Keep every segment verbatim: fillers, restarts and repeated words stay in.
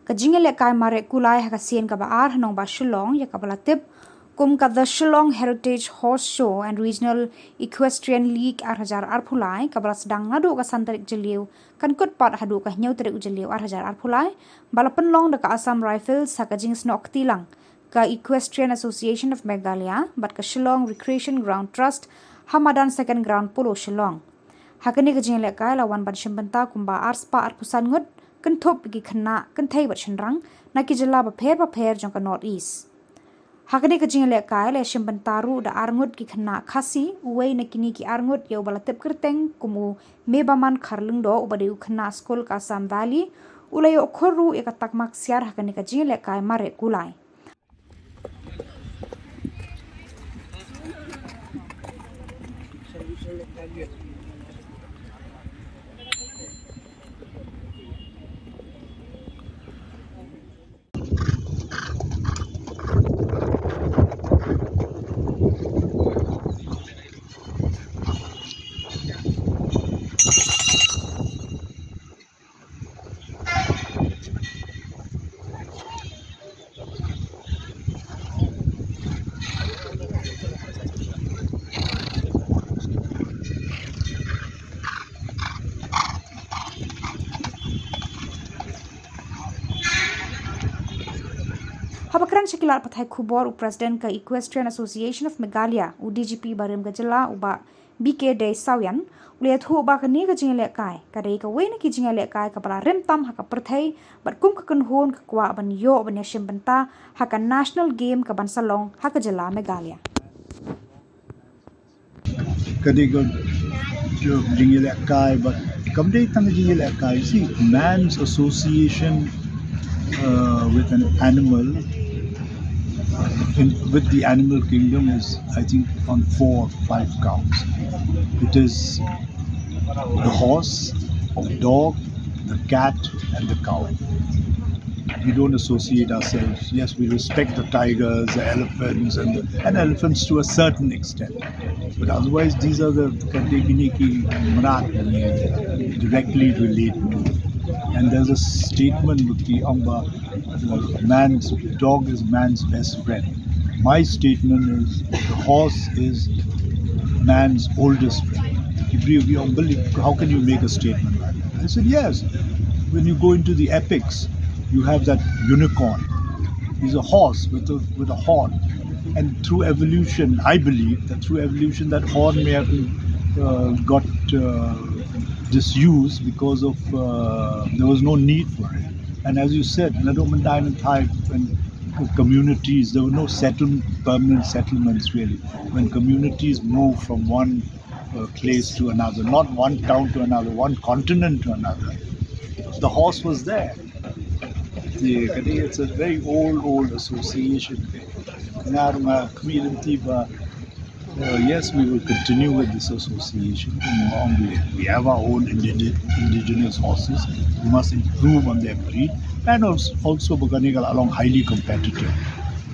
Ka jingïalehkai mareh kulai ha ka sien kaba ar ha nongbah Shillong, ïa kaba la tip kum ka The Shillong Heritage Horse Show and Regional Equestrian League ar hajar arphew lai, kaba la sdang naduh ka san tarik Jylliew, kan kut pat haduh ka hynñiew tarik u Jylliew ar hajar arphew lai, ba la pynlong da ka Assam Rifles ha ka jingsnoh kti lang ka Equestrian Association of Meghalaya bad ka Shillong Recreation Ground Trust ha madan Second Ground Polo Shillong. Ha kane ka jingïalehkai la wan ban shim bynta kumba ar spah arphew san ngut, kynthup ïa ki khynnah, kynthei bad shynrang na ki jylla bapher bapher jong ka North East. Ha kane ka jingïalehkai la shim bynta ruh da ar ngut ki khynnah Khasi, uwei na kine ki ar ngut ïa uba la tip kyrteng kum u Mebaman Kharlyngdoh, uba dei u khynnah skul ka Assam Valley, u la ïoh khur ruh ïa ka takma ksiar ha kane ka jingïalehkai mareh kulai. Haba kren sha ki lad pathai khubor, u President ka Equestrian Association of Meghalaya, u D G P barim ka jylla, u Bah B K Deisawian, u la ïathuh ba kane ka jingïalehkai ka dei kawei na ki jingïalehkai kaba la rim tam ha ka pyrthei, bad kum ka kynhun ka kwah ban ïoh ban ïashim bynta ha ka National Game kaban sa long ha ka jylla Meghalaya. Ka dei ka jingïalehkai, bad kam dei tang jingïalehkai. See, man's association uh, with an animal, in, with the animal kingdom is, I think, on four or five counts. It is the horse, the dog, the cat, and the cow. We don't associate ourselves. Yes, we respect the tigers, the elephants, and, the, and elephants to a certain extent. But otherwise, these are the category ki mrad directly relate to. And there's a statement with the Amba, uh, man's dog is man's best friend. My statement is the horse is man's oldest friend. Ki briew ki ong, "Billy, how can you make a statement like that?" I said, "Yes, when you go into the epics, you have that unicorn. He's a horse with a, with a horn." And through evolution, I believe that through evolution, that horn may have uh, got uh, disused because of uh, there was no need for it. And as you said, Nadok Mandai and Thai, when communities, there were no settle, permanent settlements really. When communities moved from one uh, place to another, not one town to another, one continent to another, the horse was there. It's a very old, old association. Nga ruh nga khmih lynti ba, uh, yes, we will continue with this association. We, we have our own indige- indigenous horses. We must improve on their breed and also, also ba kane ka la long highly competitive.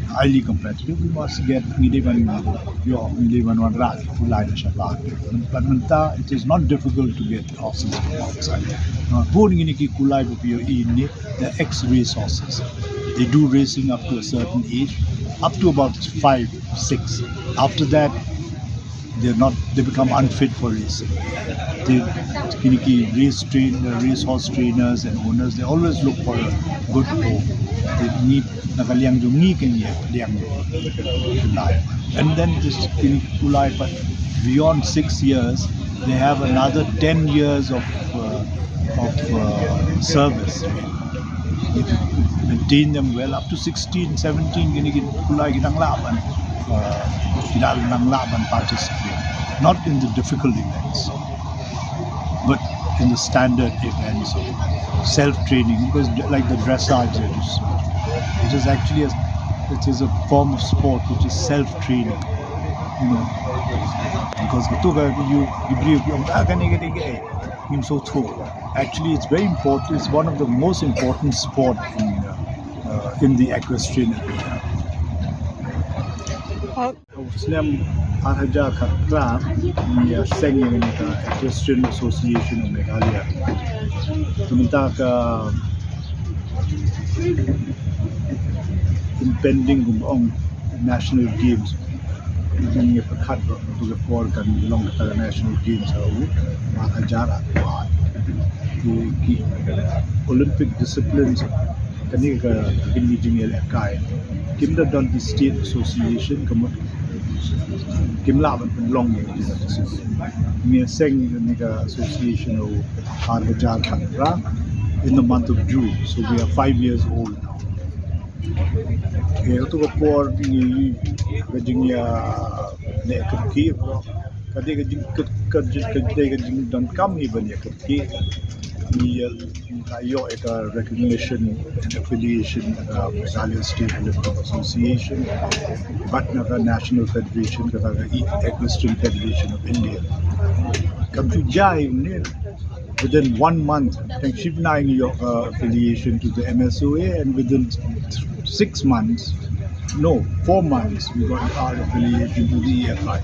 Highly competitive. We must get, ngi dei ban, you know, ngi dei ban wanrah ki kulai na shabar. But mynta, it is not difficult to get horses from outside. Uh, bun ngi ni ki kulai ba phi ïohi ni, the ex-race horses. They do racing up to a certain age, up to about five, six. After that, they're not, they become unfit for racing. They, you know, ki race train, uh, race horse trainers and owners, they always look for a good home. They need, na ka liang jong ngi kin ïa liang jong ngi. And then this, you know, kulai, but beyond six years, they have another ten years of, uh, of uh, service. If you maintain them well, up to sixteen, seventeen, you know, ki kulai ki dang lah ban, uh, ki dang lah ban participate. Not in the difficult events, but in the standard events of self-training, because like the dressage, it is, it is actually a, it is a form of sport which is self-training, you know, because you, you, you, you, you, Actually, it's very important. It's one of the most important sport in, uh, uh, in the equestrian arena. Snem ar hajar khatphra, ngi ïa seng ïa kane ka Equestrian Association of Meghalaya. Te mynta ka Impending, kum ong, National Games. Ngi pyrkhat ba tu ka por kan long kata ka National Games ha u ar hajar arphew ar. Ki, ki Olympic disciplines, kane ka, kine ki jingïalehkai kim da don ki state association, ka mut kim lah ban pynlong ïa ki. Ngi seng ïa kane ka association ha u ar hajar khatphra in the month of June, so we are five years old now. Ïa katu ka por ngi, ka jingïaleh kyrkieh ka dei ka jing, ka, ka jing, ka dei ka jingdonkam hi ban ïakyrkieh. Ngi ïa, ngi ïoh ïa ka recognition and affiliation na ka Meghalaya State Olympic Association bad na ka National Federation, kata ka Equestrian Federation of India. Kam ju jia hi ne, within one month, tang shi bnai ngi ïoh ka affiliation to the M S O A, and within six months, no, four months, we got our affiliation to the E F I.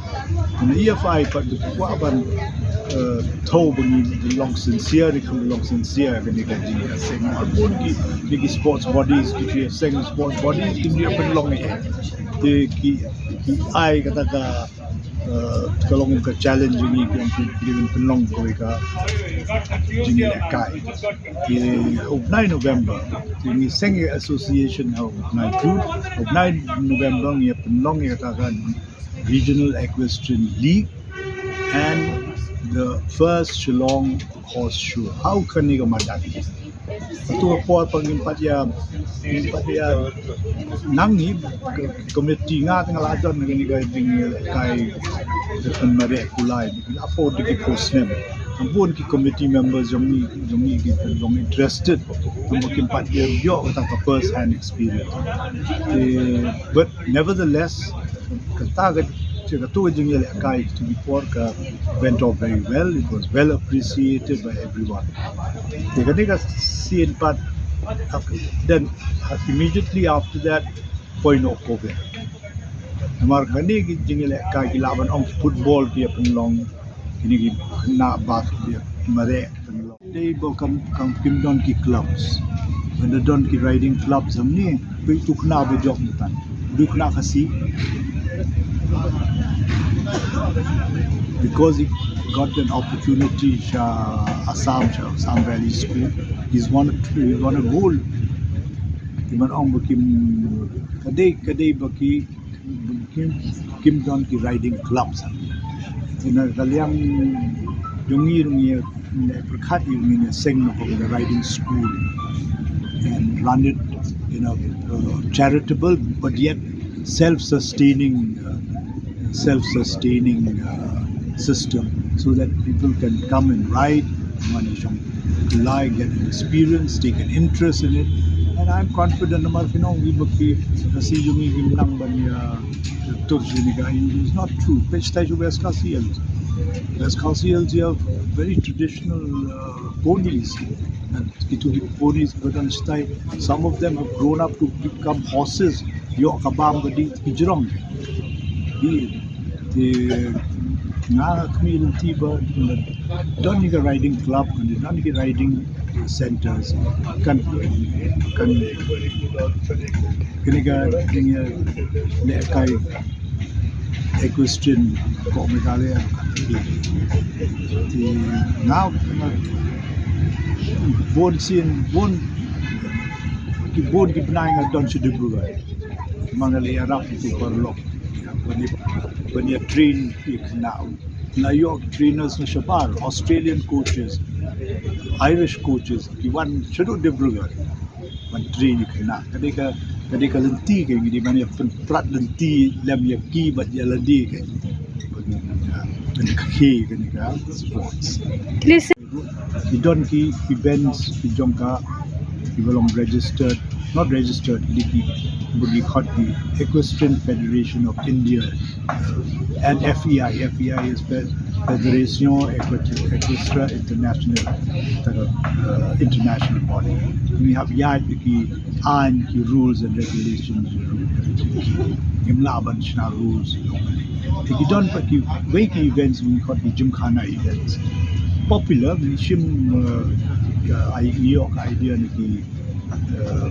And the E F I pat ki kwah ban, uh, thew ba ngi long sincere, ngi long sincere ha kane ka jingïaseng. Bun ki, ki sports bodies, ki jingïaseng sports bodies kim ju pynlong ïa. Te ki, ki ai kata ka, uh, ka long ka challenge jong ngi, ki ong ki, ki pynlong kawei ka jingïalehkai. Te ha u bnai November, te ngi seng ïa association ha u bnai June, ha u bnai November ngi pynlong ïa kata ka Regional Equestrian League and the first Shillong Horse Show. Ha u kane ka madan. Katu ka por pat ngim pat ïa, ngim pat ïa nang hi, ka, committee, nga te nga la don kane ka jingïalehkai, ka pynmareh kulai, la por da ki post name. Bun ki committee members jong ngi, jong ngi ki long interested. Namar kim pat ïoh kata ka first hand experience. Eh, but nevertheless, kata ka, katu ka jingïalehkai katu ka por ka went off very well. It was well appreciated by everyone. Te kane ka sien pat, then immediately after that, poi noh COVID. Namar kane ki jingïalehkai ki lah ban ong football ki ïa pynlong, kine ki khynnah ba ki ïa mareh pynlong. Dei ba kam, kam kim don ki clubs. Ba da don ki riding clubs hangne, peit utu u khynnah ba jop mynta. Utu u khynnah Khasi. Because he got an opportunity sha Assam, sha Assam Valley School. He's won, he won a gold. Ki ban ong ba kim, ka dei, ka dei ba ki, kim, kim don ki riding clubs. Te na ka liang jong ngi ruh ngi, ngi pyrkhat ïa ngi seng na ka riding school and run it in a, uh, charitable but yet self-sustaining, uh, self-sustaining, uh, system, so that people can come and ride, man shong lai, get an experience, take an interest in it. And I'm confident, namar ki nong, ki ba ki, ka si jong ngi kim nang ban ïa, uh, tur jong ngi ka, it's not true. Peit shatai sha West Khasi Hills. West Khasi Hills, you have very traditional, uh, ponies. And kitu ki ponies ba don shatai, some of them have grown up to become horses. Ïoh ka bam ka dih ki jrong. Te nga khmih lynti ba don ïa ka riding club, don ïa ka riding centers. Kan, kan, kane ka, kane ka lehkai equestrian ka Meghalaya. Te nga, nga bun sien, bun ki, bun ki bnai nga don sha Dibrugarh. Ma nga la ïarap ïa ki paralok ban ïa, ban ïa train ïa ki khynnah. Nga ïoh ki trainers na shabar, Australian coaches, Irish coaches, ki wan shaduh Dibrugarh ban train ïa ki khynnah. Ka dei ka, ka dei ka lynti ka ngi dei ban ïa pynprat lynti lem ïa ki bad ïa lade ka. Ban, ban khie kane ka sports. Ki don ki events ki jong ka, ki ba long registered, not registered, ki, ki ba ki khot ki Equestrian Federation of India, and F E I. F E I is Fe-, Fédération Equestrienne Internationale, kata ka, uh, international body. Ngi hap ïaid ki aiñ, ki rules and regulations. Ngim lah ban shna rules. Te ki don pat kiwei ki events ba ngi khot ki gymkhana events. Popular, ngi shim, uh, ka i-, ïoh ka idea na ki uh,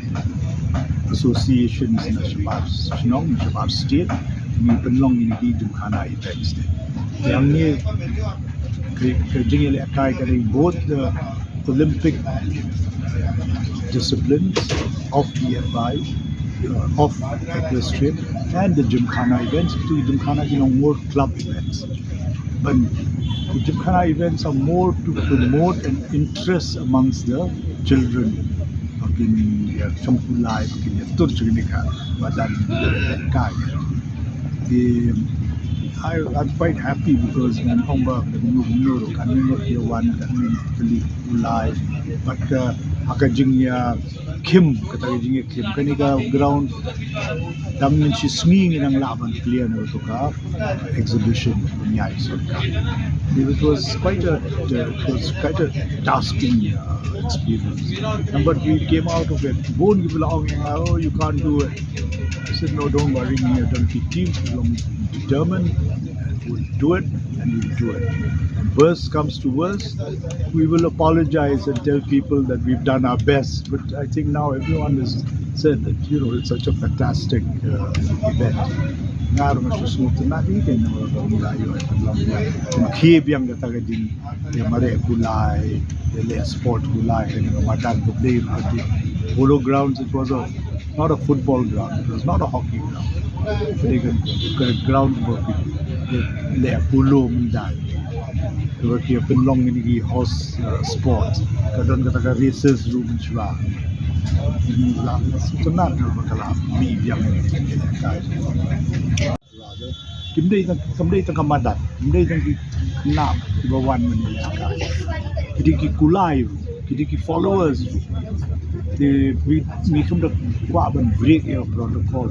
associations na shabar shnong, na shabar state, ngi pynlong ïa kine ki gymkhana events te. Hangne ka, ka jingïalehkai ka dei both the Olympic disciplines of B F I, uh, of equestrian, and the gymkhana events. Ki gymkhana ki long more club events. But the gymkhana events are more to promote an interest amongst the children. Ba kin ïa shong kulai, ba kin ïa tur sha kane ka madan kai. The, I, I'm quite happy because ngan ong ba kumno kumno ruh kan ym ïa wan, kan ym ïa kulai. But, uh, ha ka jingïakhim, kata ka jingïakhim, kane ka ground, tang mynshisngi ngi nang lah ban clear na kata ka exhibition pynïaid sorkar. It was quite a, it was quite a tasking, uh, experience. And but we came out of it. Bun ki ba la ong, "Oh, you can't do it." I said, "No, don't worry, me and the team, we long determined, and we'll do it, and we'll do it. When worst comes to worst, we will apologize and tell people that we've done our best." But I think now everyone has said that, you know, it's such a fantastic, uh, event. Nga ruh nga shu sngewtynnat ïa kane, nga ruh nga ïoh ban long ïa, ïa, ïa mareh kulai, ïa leh sport kulai ha kane ka madan kaba dei ruh ka dei Polo Grounds. It was a, not a football ground, it was not a hockey ground. Ka dei ka, ka ground ba ki leh polo mynta. Kaba ki pynlong ïa kine ki horse, uh, sports. Ka don kata ka races ruh mynshuwa. Ngi la sngewtynnat ba ka la mih biang ïa kine ki lehkai. Kim dei tang, kim dei tang ka madan, kim dei tang ki khynnah kiba wan ban ïalehkai. Ki dei ki kulai ruh, ki dei ki followers ruh. Te ngi, ngi khlem da kwah ban break ïa ka protocol.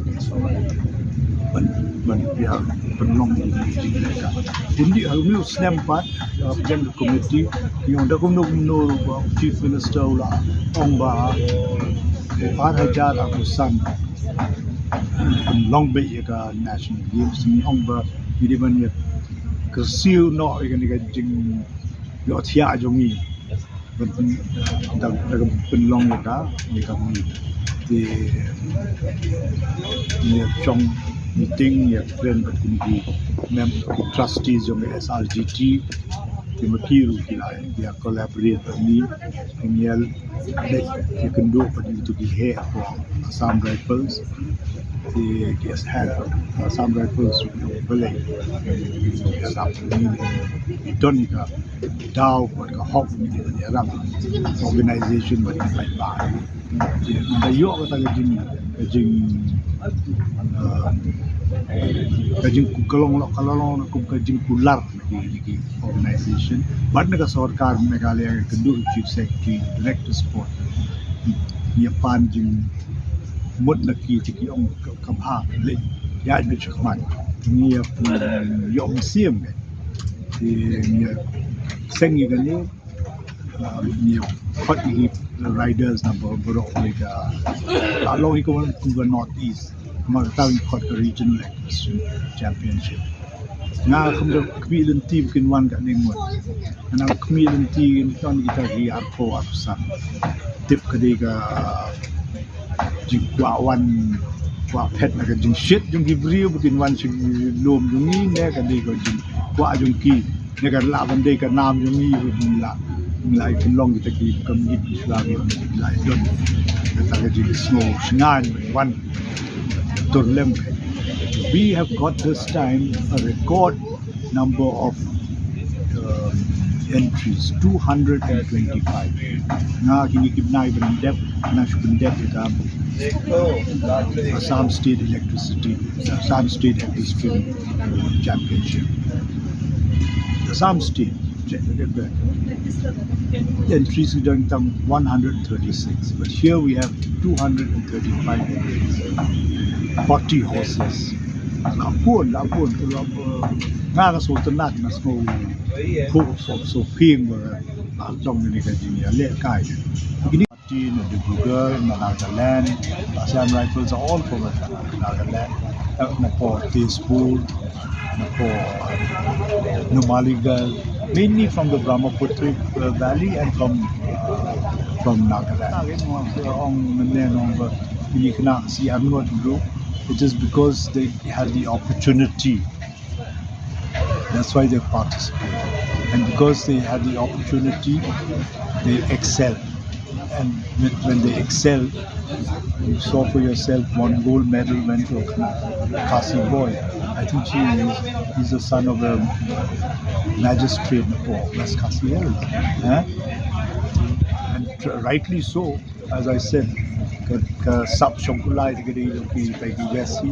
Ban, ban ïa pynlong ïa kine ki lehkai. Kumne, ha une u snem pat, uh, pdeng ka committee, ngi ong da kumno kumno ba u Chief Minister u la ong ba, eh, ar hajar arphew san pynlong beit ïa ka National Games, ngi ong ba ngi dei ban ïa kyrsiew noh ïa kane ka jingïohthiah jong ngi. Ban pyn-, da, da ka pynlong ïa ka, ïa ka meet. Te ngi ïa shong meeting, ïa kren bad kine ki mem-, ki trustees jong ka S R G T. Te ma ki ruh ki la ïa collaborate bad ngi, ngi ïa leit ïakynduh bad kito ki heh hapoh Assam Rifles. Te ki heh Assam Rifles ruh balei ki don ïa ka daw bad ka hok ban ïarap organization bad ki paidbah. Te ngi da ïoh kata ka jing, ka jing, uh, ka jing, ka long, ka long kum ka jingkular na ki, na ki organization bad na ka sorkar Meghalaya, ka kynduh Chief Secretary, Director Sport. Ngi ïa pan jingmut na ki, te ki ong ka, ka bha, leh ïaid beit shakhmat. Ngi ïa, mm, ïoh mynsiem. Te ngi ïa seng ïa kane, uh, ngi ïa khot ïa ki riders na ba-, baroh kawei ka, la long hi ka wan kum ka North East. Namar kata ngi khot ka Regional Equestrian Championship. Nga khlem da khmih lynti ba kin wan katne ngut. Nga khmih lynti, ngi don kita ki arphew arphew san. Tip ka dei ka jingkwah wan, kwah phet na ka jingshit jong ki briew ba kin wan sha ki lum jong ngi, ne ka dei ka jingkwah jong ki, ne ka lah ban dei ka nam jong ngi ba ngi lah, ngi lah pynlong kita ki kam ki shuwa, ngi lah don kata ka jingsngew shngaiñ ban wan. Tur lem. We have got this time a record number of, uh, entries, two hundred and twenty-five. Nga kine ki bnai ban dep, nga shu pyndep ïa ka Assam State Electricity, Assam State Equestrian, uh, Championship. Assam State, check, look at that. Entries ki don tang one hundred thirty-six, but here we have two hundred and thirty-five entries, forty horses. La bun, la bun, la bun. Nga, nga sngewtynnat, nga sngew, so, so, so ping ba la long kane ka jingïalehkai. Kine na Dibrugarh, na Nagaland, Assam Rifles are all from Nagaland. Uh, napoh Tezpur, napoh, uh, Numaligarh, mainly from the Brahmaputra, uh, Valley and from, uh, from Nagaland. Ong mynne ong ba ini kena si angot dulu. It is because they had the opportunity. That's why they participated. And because they had the opportunity, they excelled. And when, when they excelled, you saw for yourself one gold medal went to a Khasi boy. I think he is, he's the son of a magistrate in West Khasi Hills. Eh? And tr- rightly so, as I said, ka, ka sap shongkulai ka dei ki Peggy West hi.